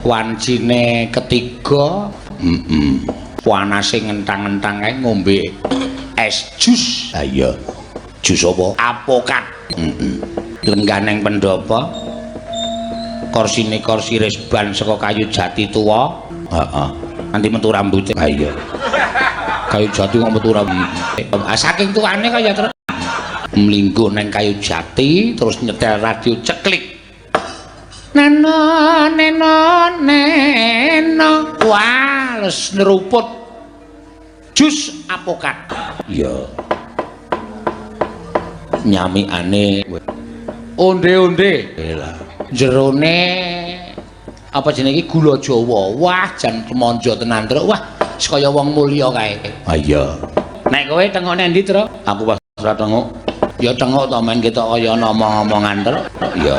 Wancine ketiga, heeh. Panase ngentang-ngentang kae ngombe es jus. Ha iya. Jus apa? Apokat. Heeh. Lenggah neng pendopo. Korsine korsi resban saka kayu jati tuwa. Heeh. Nanti metu rambute. Ha iya. Kayu jati kok metu rambute. Ah saking tuane kaya terus mlingguh neng kayu jati terus nyetel radio ceklik. Neno neno neno. Wah, les neruput jus apokat. Iya. Nyamikane onde-onde. Lah. Jerone apa jenenge iki gula Jawa. Wah, jan kemonjo tenan, Truk. Wah, kaya wong mulya kae. Ha iya. Nek kowe tengok nang ndi, Truk? Aku pas ora tengok. Ya tengok to men ketok kaya ana omong-omongan, Truk. Iya.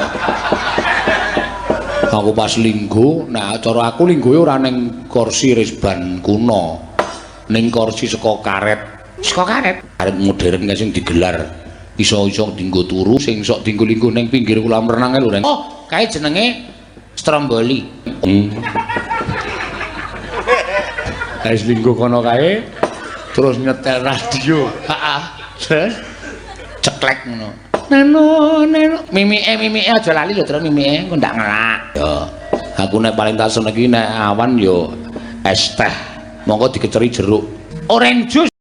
Aku pas linggo, nek cara aku linggoe ora ning kursi resban kuno. Ning kursi saka karet. Saka karet? Karet modern kae sing digelar. Iso-iso dienggo turu, sing sok dienggo linggo ning pinggir kolam renang kae lho, Reng. Oh, kae jenenge stromboli. Wis linggo kono kae terus nyetel radio. Heeh. Terus ceklek ngono. Neno neno mimike mimike aja lali lho, Tru, mimike engko ndak ngelak. Ya, aku nek paling tak seneng iki nek awan ya es teh. Monggo dikeceri jeruk. Orange juice.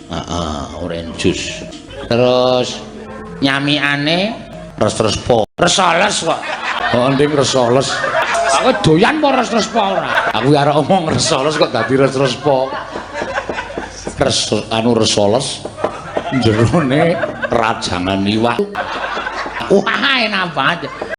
Heeh, orange juice. Terus nyamikane res-respo. Resoles kok. Oh, nding resoles. Aku doyan apa res-respo ora? Aku arep omong resoles kok dadi res-respo. Res anu resoles jerone rajangan iwak. Wah, enak banget.